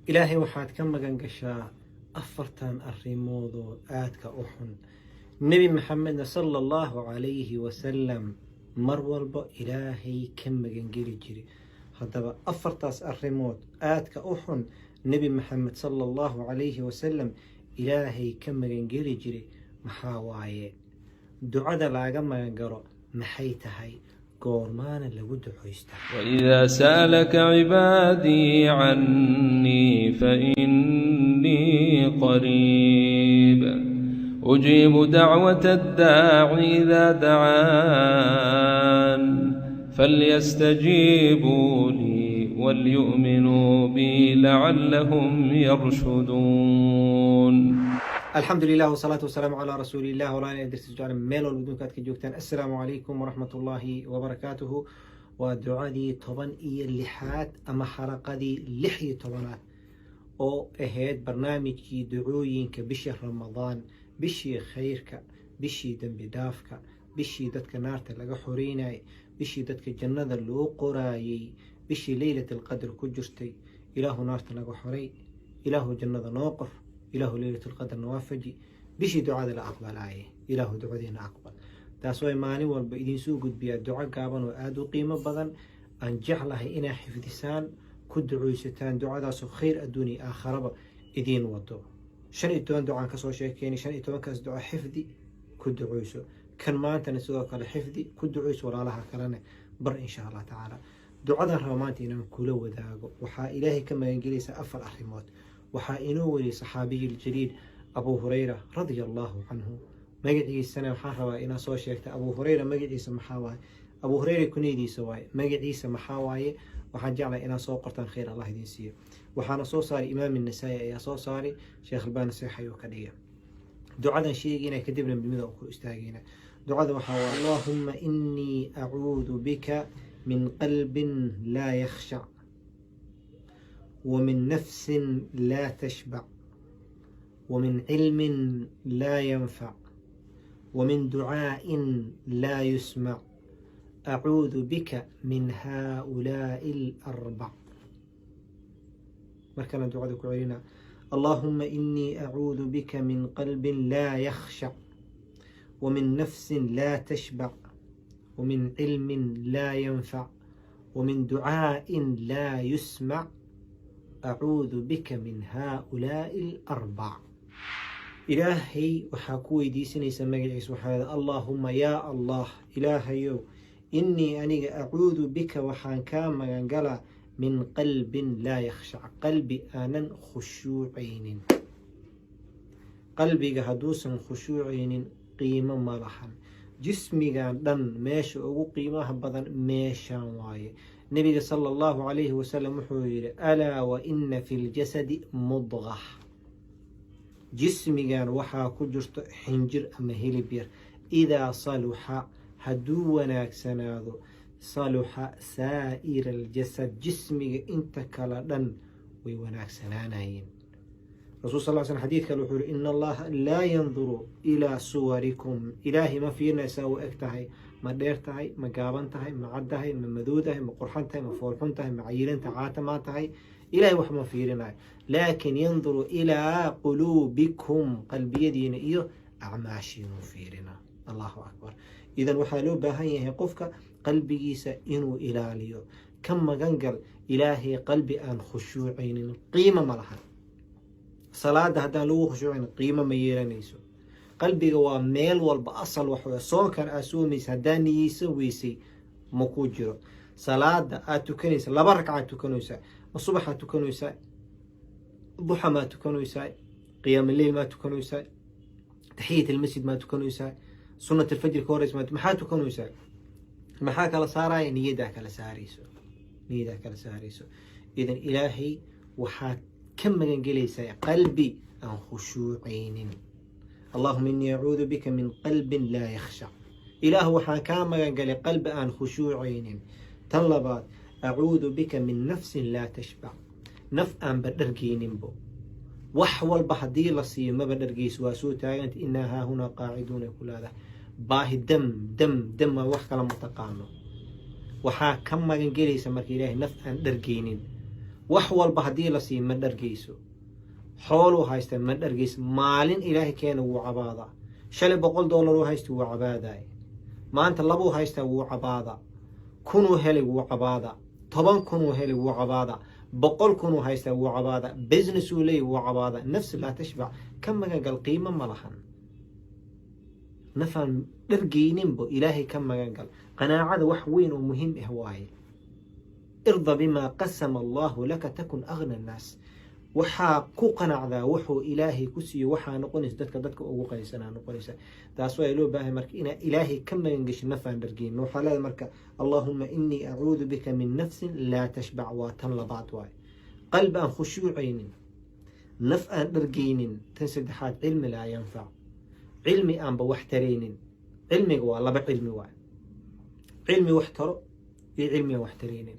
Ilaahay waxaad ka magan gashaa afartan arrimoodoo aadka u xun. Nebi Maxamedna, sala Allahu calayhi wasalam, mar walba Ilaahay ka magangeli jiray. Haddaba afartaas arrimood aadka u xun Nebi Maxamed, sala Allahu calayhi wasalam, Ilaahay ka magangeli jiray maxaa waaye? Ducada laaga magangalo maxay tahay? Goormaana lagu ducoystaa? وإذا سألك عبادي عني فإني قريب، أجيب دعوة الداع إذا دعان، فليستجيبوا لي وليؤمنوا بي لعلهم يرشدون. Alxamdu lilah wasalaatu wasalaamu calaa rasuuli illah. Walaalina darsi jecel, meel walba adduunka aad ka joogtaan, assalaamu calaykum waraxmat ullaahi wabarakaatuhu. Waa ducadii 16aad ama xalaqadii 16aad oo ahayd barnaamijkii ducooyinka bisha Ramadaan, bishii khayrka, bishii dembi dhaafka, bishii dadka naarta laga xoreynayay, bishii dadka jannada loo qoraayey, bishii Leylat Alqadr ku jirtay. Ilaahu naarta naga xoray, Ilaahu jannada noo qor, Ilaahu Leylat Alqadr na waafaji, bishii ducada la aqbalaaye. Ilaahu ducadeena aqbal. Taas way maalin walba idinsoo gudbiyaa duco gaaban oo aada u qiimo badan, aan jeclahay inaa xifdisaan, ku ducaysataan, ducadaasoo khayr adduun iyo aakharaba idiin wado. 15 ducaan kasoo sheekeynay. 15-kaas duco xifdi, ku ducayso. Kan maantana sidoo kale xifdi, ku ducayso, walaalaha kalena bar, insha Allah tacaala. Ducadan raba maanta inaan kula wadaago waxaa Ilaahay ka magangelaysaa afar arrimood. Waxaa inoo wariyay saxaabiyi aljaliil Abu Hurayra, radia Allahu canhu. Magaciisana waxaan rabaa inaa soo sheegta. Abu Hurayra magaciisa maxaa waaye? Abu Hurayra kunyadiisa waaye, magaciisa maxaa waaye? Waxaan jeclahay inaad soo qortaan, khayr Allah idiin siiyo. Waxaana soo saaray Imaam Nasaa-i ayaa soo saaray, Sheekh Albaani saxiix ayuu ka dhigay. Ducadan sheegayna, kadibna midmida ku istaagayna. Ducada waxaa waa: "Allahuma inii acuudu bika min qalbin laa yakhshac, ومن نفس لا تشبع، ومن علم لا ينفع، ومن دعاء لا يسمع. أعوذ بك من هؤلاء الأربع." Markana ducada ku celina: "اللهم إني أعوذ بك من قلب لا يخشع، ومن نفس لا تشبع، ومن علم لا ينفع، ومن دعاء لا يسمع. أعوذ بك من هؤلاء الأربع." Ilaahay waxaa ku weydiisanaysa magaciisa, waxaa: "Allaahuma, yaa Allah, Ilaahayow, inii aniga, acuudu bika, waxaan kaa magangalaa, min qalbin laa yakhshac, qalbi aanan khushuucaynin." Qalbiga hadduusan khushuucaynin qiimo ma lahan. Jismigan dhan meesha ugu qiimaha badan meeshan waaye. Nebiga, sala Allahu calayhi wasalam, wuxuu yihi: "Alaa wa ina fi ljasadi mudgah." Jismigan waxaa ku jirto xinjir ama hilib yar. "Idaa saluxa," hadduu wanaagsanaado, "saluxa saa'ira aljasad," jismiga inta kale dhan way wanaagsanaanayeen. Rasul sal sl xadiid kale wuxuu yihi: "Ina Allaha laa yanduru ilaa suwarikum." Ilaahay ma fiirinaysaa u eg tahay, ma dheer tahay, ma gaaban tahay, ma cad tahay, ma madowdahay, ma qurxan tahay, ma foolxun tahay, ma cayilan tahay, caata maa tahay. Ilahay wax ma fiirinayo. "Laakin yanduru ilaa quluubikum," qalbiyadiina iyo acmaashiinuu fiirina. Allahu akbar. Idan waxaa loo baahan yahay qofka qalbigiisa inuu ilaaliyo. Ka magan gal Ilaahay qalbi aan khushuucaynin, qiimo ma lahan. Salaada haddaan lagu khushuucin qiimo ma yeelanayso. Qalbiga waa meel walba asal. Wax wey soonkan aad soomaysa haddaa niyeysan weysay, ma ku jiro. Salaada aad tukanaysa, laba ragcaad tukanaysaa, ma subaxaad tukanaysaa, duxa maa tukanaysaa, qiyaam leyl maa tukanaysaa, taxiyat almasjid maa tukanaysaa, sunat alfajr ka horeysa maxaa tukanaysaa? Maxaa kala saaraya? Niyadaa kala saarayso, niyadaa kala saarayso. Idan Ilaahay waxaad ka magangelaysaa qalbi aan khushuucaynin. "Allahuma inii acuudu bika min qalbin laa yakhshac." Ilaah, waxaan kaa magangalay qalbi aan khushuucaynin. Tan labaad: "Acuudu bika min nafsin laa tashbac," naf aanba dhargeyninbo. Wax walba haddii la siiyo maba dhargeyso, waa soo taaganta. "Inaa haahunaa qaaciduuna," ku leedahay. Baahi dam dam dam, wax kala ma taqaano. Waxaa ka magan gelaysa marka Ilaahay naf aan dhargeynin. Wax walba haddii la siiyo ma dhargeyso. Xooluu haysta, ma dhargeyso. Maalin Ilaahay keena wuu cabaadaa. Shalay $100 uu haysta, wuu cabaadaay. Maanta labuu haystaa, wuu cabaadaa. 1000uu helay, wuu cabaadaa. 10,000uu helay, wuu cabaadaa. 100,000uu haystaa, wuu cabaadaa. Business uu leeyahy, wuu cabaadaa. Nafsi laa tashbac ka magangal, qiimo ma lahan. Nafaan dhargeyninbo Ilaahay ka magangal. Qanaacada wax weyn oo muhiim ah waaye. Irda bimaa qasama Allahu laka takun agna annaas. Waxaa ku qanacdaa wuxuu Ilaahay ku siiyo, waxaa noqonaysa dadka ugu qanisanaa noqonaysa. Taas waa loo baahay. Marka inaa Ilaahay ka magangesho nafaan dhargeynin, waxaa leedahay marka: "Allahuma inii acuudu bika min nafsin laa tashbac." Waa tan labaad waaye. Qalbi aan khushuucaynin, naf aan dhargeynin. Tan saddexaad, cilmi laa yanfac, cilmi aanba wax taraynin. Cilmiga waa laba cilmi waay: cilmi wax taro iyo cilmi aan wax taraynin.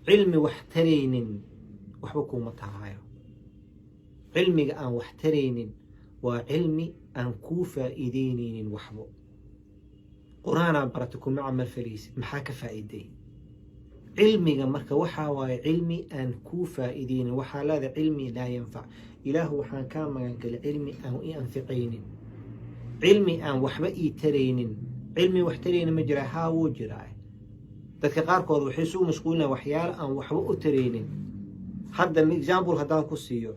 Cilmi wax taraynin waxba kuuma tahayo. Cilmiga aan wax taraynin waa cilmi aan kuu faa'iideyneynin waxbo. Qur-aanaa barata, kuma camal falaysid, maxaa ka faa'iiday cilmiga? Marka waxaa waaye cilmi aan kuu faa'iideynin. Waxaa leedahay cilmi laa yanfac. Ilaahu, waxaan kaa magangalay cilmi aan i anficaynin, cilmi aan waxba ii taraynin. Cilmi wax taraynin ma jiraa? Haa, wuu jiraa. Dadka qaarkood waxay suu mashquulinayan waxyaalo aan waxba u taraynin. Hadda example haddaan ku siiyo,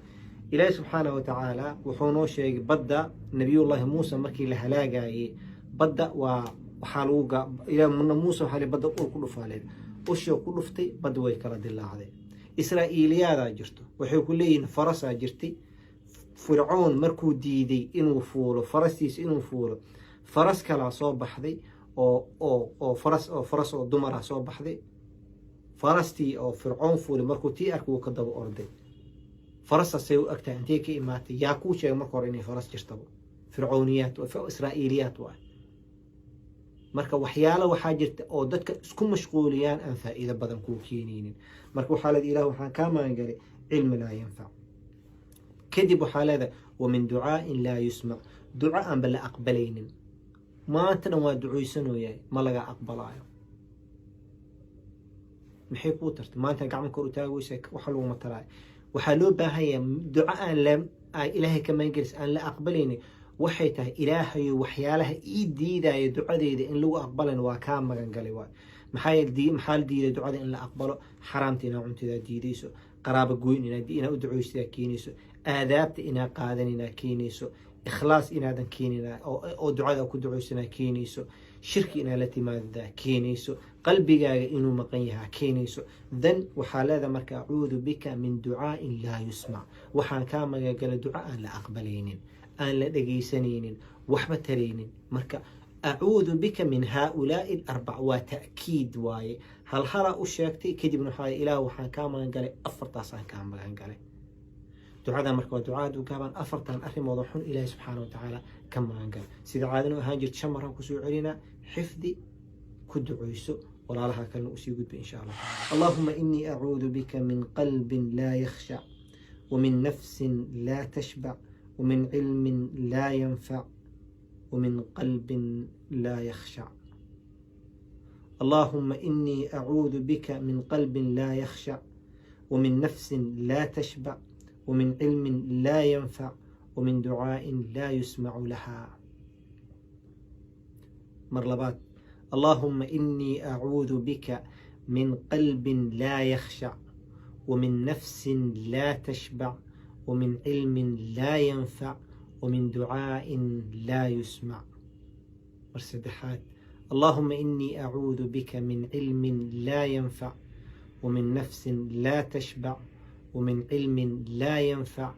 Ilaahi subxaana wa tacaala wuxuu noo sheegay badda Nabiyullaahi Muuse markii la halaagayey. Badda waa waxaa lagu Muuse waxaa li badda ul ku dhufaaleed. Ushii ku dhuftay, badda way kala dilaacday. Israa'iiliyaadaa jirto, waxay ku leeyihiin farasaa jirtay. Fircoon markuu diiday inuu fuulo farastiisa, inuu fuulo, faras kalaa soo baxday oo faras oo dumara soo baxday. Farastii oo Fircoon fuulay markuu tii arkay, wuu ka daba orday. Farastaasay u egtahay, intay ka imaatay? Yaa kuu sheegay marka hore inay faras jirtaba? Fircooniyaad, Israa'iiliyaad waay. Marka waxyaalo waxaa jirta oo dadka isku mashquuliyaan aan faa'iido badan kuu keenaynin. Marka waxaa leedahay: "Ilah, waxaan kaa magangalay cilmi laa yanfac." Kadib waxaa leedahay: "Wa min ducaa'in laa yusmac." Duco aanba la aqbalaynin. Maanta dhan waa ducaysanooyahay, ma laga aqbalaayo. Maxay kuu tartay maanta gacmo kor u taagaysa? Waxa laguma talaayo. Waxaa loo baahan yahay duco aan la Ilaahay ka magangelis aan la aqbalaynin. Waxay tahay: "Ilaahayo, waxyaalaha ii diidaya ducadeyda in lagu aqbalan waa kaa magan galay." Waay maxaa? Maxaa la diiday ducada in la aqbalo? Xaraamta inaa cuntidaa diidayso, qaraabo goyn inaa u ducaysidaa keenayso, aadaabta inaa qaadan inaa keenayso, ikhlaas inaadan keenin oo ducada ku ducaysanaa keenayso, shirki inaa la timaadadaa keenayso, qalbigaaga inuu maqan yahaa keenayso. Then waxaa leedahay marka: "Acuudu bika min ducaa'in laa yusmac." Waxaan kaa magagalay duco aan la aqbalaynin, aan la dhegaysanaynin, waxba taraynin. Marka "acuudu bika min haaulaai alarbac" waa ta'kiid waaye. Halhalaa u sheegtay, kadibna waxaa: "Ilaah, waxaan kaa magan galay afartaasaan kaa magan galay." Ducada marka waa duca aad u gaaban. Afartan arrimood oo xun Ilaahi subxaana wa tacaala ka magan gala. Sida caadanu ahaan jirta, shan maraan kusoo celinaa. Xifdi, ku ducayso, walaalaha kalena usii gudba insha Allah. "Allahuma inii acuudu bika min qalbin laa yakhshac, ومن نفس لا تشبع، ومن علم لا ينفع، ومن قلب لا يخشع. اللهم إني أعوذ بك من قلب لا يخشع، ومن نفس لا تشبع، ومن علم لا ينفع، ومن دعاء لا يسمع لها." Mar labaad: "اللهم إني أعوذ بك من قلب لا يخشع، ومن نفس لا تشبع، ومن علم لا ينفع، ومن دعاء لا يسمع." Mar saddexaad: "اللهم إني أعوذ بك من علم لا ينفع، ومن نفس لا تشبع، ومن علم لا ينفع،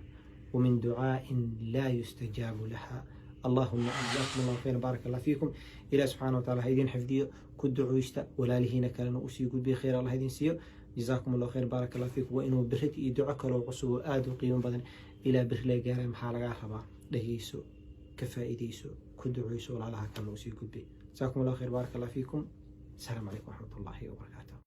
ومن دعاء لا يستجاب لها." اللهم جزاكم الله خيرا، بارك الله فيكم. Ilaah subxaana wa taala ha idin xifdiyo. Ku ducuysta, walaalihiina kalena usii gudbiya. Khayr Allah idin siiyo. جزاكم الله خير، بارك الله فيكم. Waa inuu berrit iyo duco kaloo cusub oo aada u qiimo badan. Ilaa beri la gaaray, maxaa lagaa rabaa? Dhegeyso, ka faa'iideyso, ku duceyso, walaalaha kalena usii gudbiy. جزاكم الله خير، بارك الله فيكم. السلام عليكم ورحمة الله وبركاته.